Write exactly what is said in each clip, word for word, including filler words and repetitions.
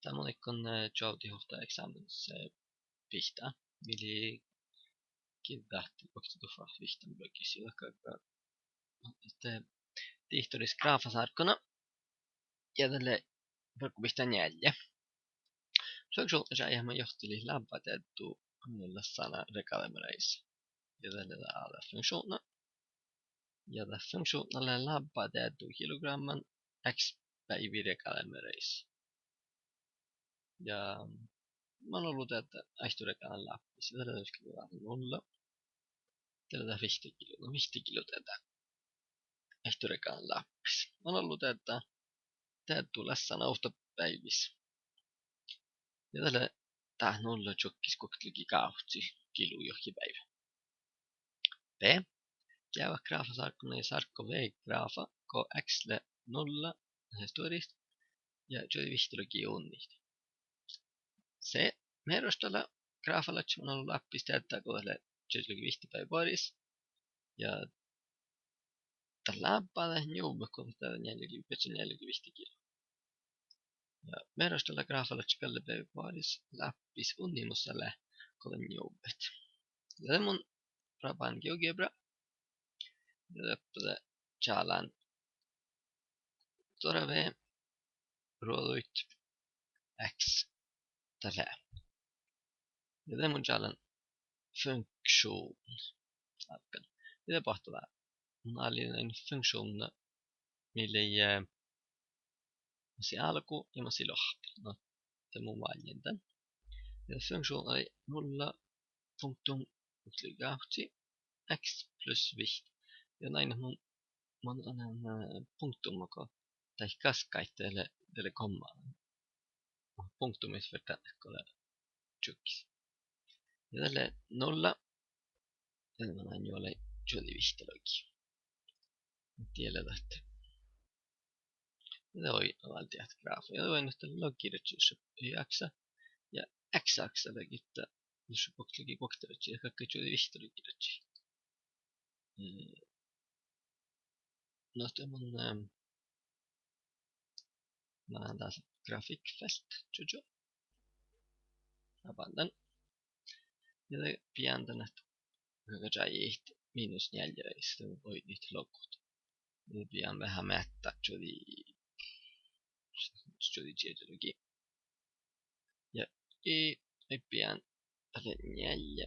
Dá mun áiggun, eh, čuovdit ovtta eksámenis, eh, bihttá. Mii lei giđđat guokteduhát vihttanuppelogis ja dat galgá, ahte dihtoris gráfasárguna. Ja dat lea bargobihttá njeallje. Funkšuvdna čájehit man johtilit lábbádeaddu, eh, lassana regádeameráis. Ja dat lea dát funkšuvdna. Ja dat funkšuvdna lea lábbádeaddu kilográmman X beaivi regádeameráis. Ja man ollu deadda áitturegádan láppis, ja dat lea dieđusge nulla. Dat lea dát vihtta kilo, na, vihtta kilo deadda áitturegádan láppis. Man ollu deadda, deaddu lassana ovtta beaivvis. Ja dat lea dát nulla čuokkis guoktelogigávcci kilu juohke beaivvi. B. Geavvat gráfasárguna ja sárggo V gráfa go X lea nulla, eh, stuorit, ja čuođi vihttalogi unnit. C. Meroštala gráfalaččat man ollu láppis deadda go dat lea čiežalogi vihtta beaivvi boaris. Ja dat lábbá dat njuvvet go dat lea njealljelogi, beassá njealljelogi vihtta kilo. Ja meroštala gráfalaččat galle beaivvi boaris láppis unnimusa lea go dat njuvvet. Ja de mun rabán GeoGebra. Ja doppe de čalan W, ruođuid, X, dat lea. Ja de mun čalan funkšuvdna. Álggán. Ja de boahtá dát. Mun háliidan funkšuvdna mii lei, eh, mat lei álgu ja mat lei loahpa. Na, de mun válljen dan. Ja funkšuvdna lei nulla punktum guoktelogigávcci X plus vihtta. Ja nain mun, mun anan, eh, punktuma go dat gaskái, dat lea, dat lea komma. Punktumis fertejin go lea čuokkis. Ja dat lea nulla. Ja de mun anan juo lei čuođi vihttalogi. Muhto dat lea dat. Ja de oidno váldit gráfa. Ja de oidno dat lea logiradji dušše y-áksa. Ja X-áksa lea gitta dušše guoktelogiguokte radji, ja galgá čuođi vihttalogi radji. Eh, no, de mun, ehm, manan dasa grafikkfelt čužo. Rabán dan. Ja de bijahten ahte galgá čájehit miinus njeallje, ja de oidnit logut. Ja de bijahten veahá meattá čuođi, čuođi čiežalogi. Ja, ja, ja bijahten dat lea njeallje.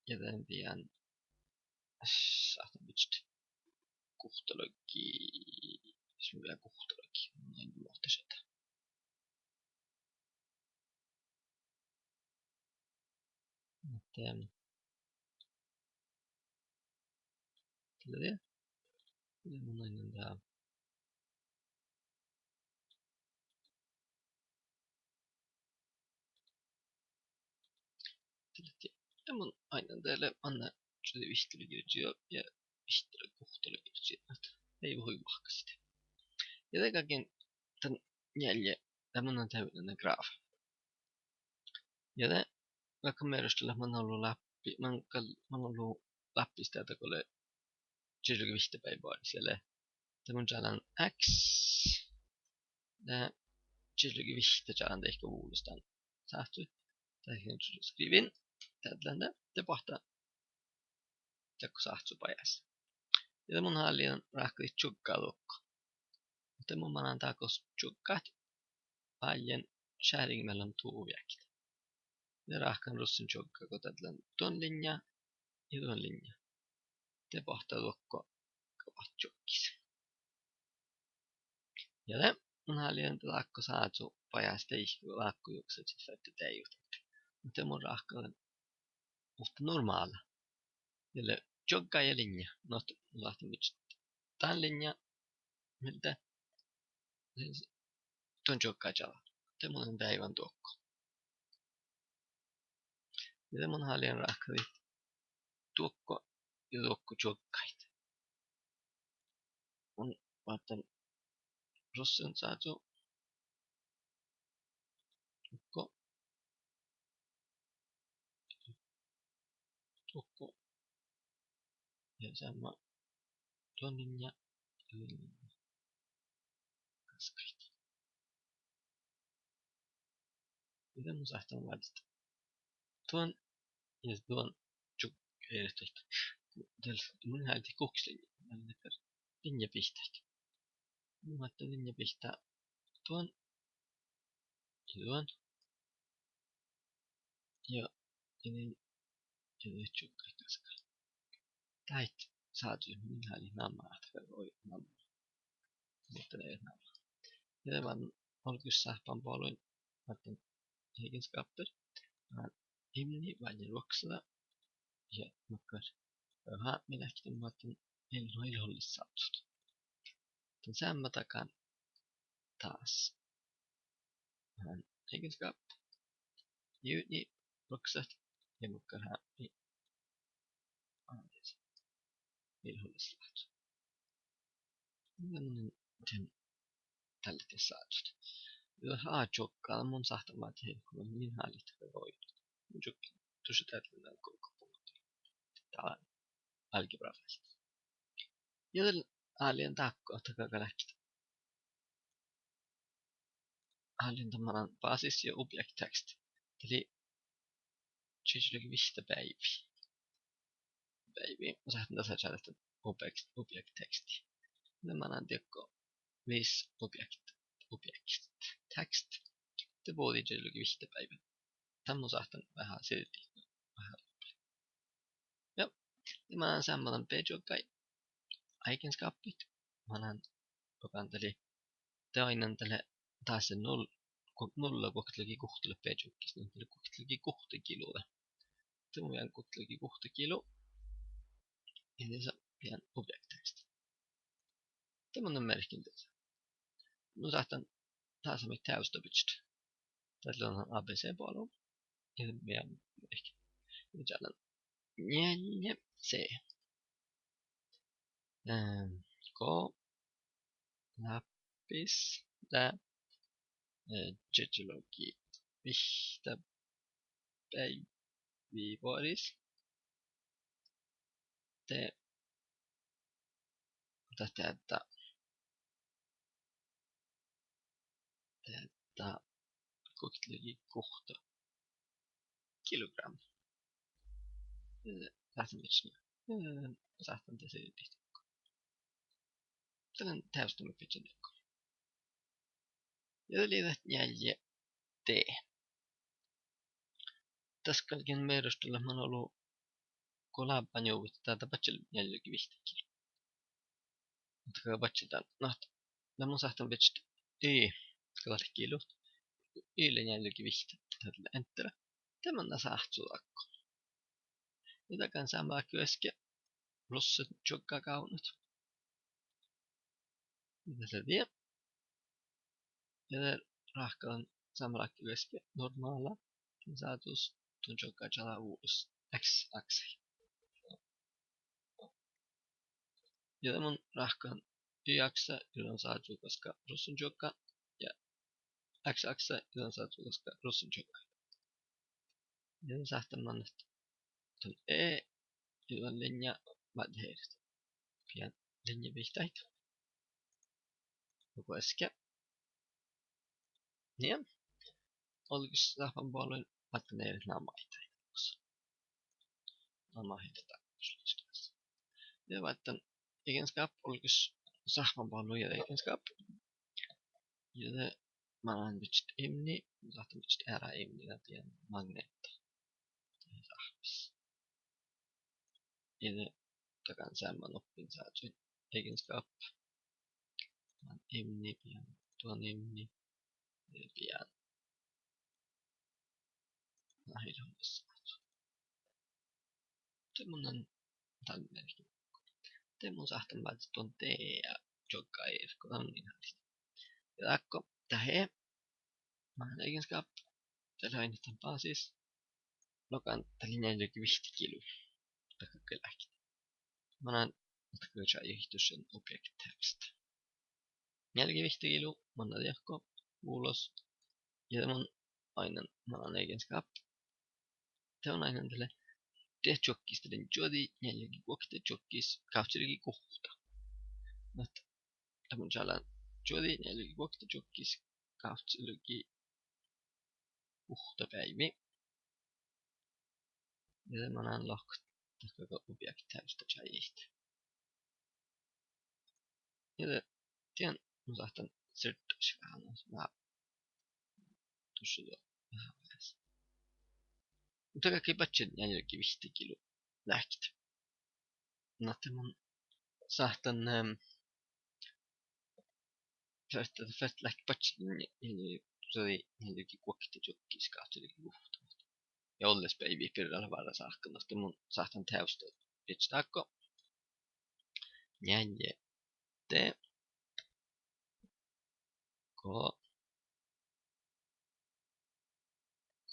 Ja de bijahten, sáhtán bidjat guhttalogii, mis mun bijahten guhttalogii, mun in muhto šaddan. Muhto, ehm, dat lea dieđusge. Ja mun ain dán. Dat lea dieđusge. Ja mun ain dán, dat lea manne čuođi vihttalogi čužo ja vihttalogi guhttalogiraža, ahte ii vuoi vahkastit. Ja de galgen dan njeallje, de mun ain deaivven gráfa. Ja de galgá meroštalat man ollu láppi-, man gal-, man ollu láppis deadda go lea čiežalogi vihtta beaivvi boaris ja lea. De mun čalan X. De čiežalogi vihtta čalan deike vulos dan sáhcu. De skriven. Deadlan de, de boahtá dakko sáhcu bajás. Ja de mun háliidan ráhkadit čuogga dohko. Muhto mun manan dát gos čuoggát, válljen skjæring mellom to objekt. Ja ráhkadan russen čuogga go deadlan duon linnjá ja duon linnjá. De boahtá dohko go boahtá čuoggis. Ja de mun háliidan dát gos sáhcu bajás deike go dát gos juogas ferte deaivvut. Muhto de mun ráhkadan ovtta normála. Ja lea čuogga ja linnja. No, ahte mun láhtten bidjat dan linnja mielde. Duon čuogga čađa. De mun deaivvan dohko. Ja de mun háliidan ráhkadit dohko ja dohko čuoggáid. Mun váldán russen sáhcu. Dohko. Dohko. Ja seamma duon linnja. Duon linnja. Gaskkaid. Ja de mun sáhtán váldit duon ja duon čuohkká eret. Dál mun háliidit guhkes linjat, dál dakkár linjabihtáid. Mun máhtán linjabihtá duon ja duon. Ja, ja de, ja de čuohkká gaskka. Dáid sázu, mun háliidit namma, ahte gal oidne namma. Muhto de namma. Ja de mun olgos sáhpaboaluin, máhtán egenskaper. Dán imni, váinna ruoksada. Ja makkár, eh, hábmiid leat, de mun máhtán vel, vel olles sávzut. Dan seamma dakkár dás. Dán egenskap. Judni, ruoksadat. Ja makkár hábmi. Anis. Vel olles sávzut. Ja mun in dien dalle sávzut. Ja dat čuohkká, mun sáhtán váldit, go mun in háliidit, ahte gal oidne. Mun čuohkkin dušše dál dan gokko punkti. Dán algebra fáitti. Ja de álo dákko, ahte galgá leat. Álo dan mannan basis ja object text. Dat lei čiežalogi vihtta beaivi. Beaivi, mun sáhtán dasa čađa dan object, object text. De mannan diekko vis object, object text. De bođii čiežalogi vihtta beaivi. Dan mun sáhtán veahá sirdit, veahá ruoppalit. Ja, de mannan seamma dan B-čuoggái egenskapit. Mannan dogan dali, de oainnán dale dás null, gu-, nulla guoktelogiguhtta leat B-čuoggis, nu dale guoktelogiguhtta kilu de. De mun vean guoktelogiguhtta kilu. Ja de sa-, vean object text. De mun merken dasa. Mun sáhtán dasa mii teavsttabidjat. Dat lea A B C boalu. Ja mii, ja čađa njeallje C. Ehm, go láhppis lea, eh, čiežalogi vihtta beaivi vuoris. De, dat, dat, dat, dat guoktelogiguhtta kilográmma. Eh, sáhtán bidjat, eh, sáhtán dasa dihte. Dalle teavsttabidjat dego. Ja dat lei dat njeallje D. Das galgen mearraldat leat man olu go lábbá njuvvot, dat, dat badjel njealljelogi vihtta kilu. Muhto go badjel dan, na, na mun sáhtán bidjat Y, go dat lea kilut. Y lea njealljelogi vihtta, dat lea enter. De manná sáhcu dakko. Ja dagan seamma láhkai easka, ruossačuoggá gávdnat. Ja dat lea die. Ja de ráhkadan seamma láhkai easka normála. Dien sázzus, duon čuoggá čađa vulos, X-áksa. Ja de mun ráhkadan Y-áksa, ja duon sázzu gaskka ruossačuoggá, ja X-áksa, ja duon sázzu gaskka ruossačuoggá. Ja de sáhtán mannat dan E, ja duon linjá, ma-, heret. Pien linjabihtáid. Nugo easka. Nie. Olgos sáhpaboaluin, váldán eret namahit. Namahit. Ja váldán egenskap, olgos sáhpaboalu ja egenskap. Ja de mannan bidjat imni, mun sáhtán bidjat eará imni, dat lea magnehta. Sáhpis. Ja de dagan seamma nuppin sázuin egenskap. Mannan imni, pien, duon imni, ja pien. Na, ii lean vissa. De mun in dan merken. De mun sáhtán váldit duon D-čuoggá, go dan in háliidit. Ja dakko, dat E, mannan egenskap, dat lea oidne dan basis. Logan dat lea njealljelogi vihtta kilu. Dat galgá leat. Mannan, dat galgá čájehit dušše object text. Njealljelogi vihtta kilu, manná diehko, vulos. Ja de mun oainnán, mannan egenskap. De mun oainnán dat lea, dat čuokkis, dat lea čuođi njealljelogi guokte čuokkis gávccilogi guhtta. Muhto dat mun čálán čuođi njealljelogi guokte čuokkis gávccilogi guhtta beaivi. Ja de manan lohkat dahká go objekta teavstta čájehit. Ja de dien mun sáhtán sirddašit veahá, veahá dušše duo veahá várra. Muhto galggai badjel njealljelogi vihtta kilu leahkit. Na ahte mun sáhtán, ehm, ferte, ferte leahkit badjel nje-, njealljelogi, njealljelogi guokte čuokkis, gávccilogi guhtta. Ja olles beaivvi birra lea várra sáhka, na ahte mun sáhtán teavstat iežas dákko. Njeallje de go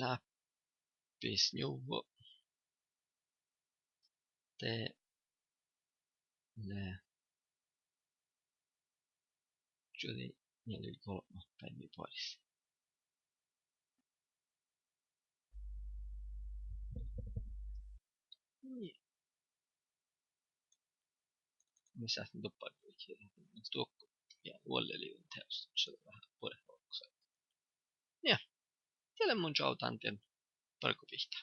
láhpis njuvvo, de lea čuođi njealljelogi golbma beaivvi boaris. Nii. Mis sáhtán doppe, stuokko ja vuolleliidan teavstta, dat lea veahá buoret valgos. Ja, diet lea mun čoavdán dien bargobihttá.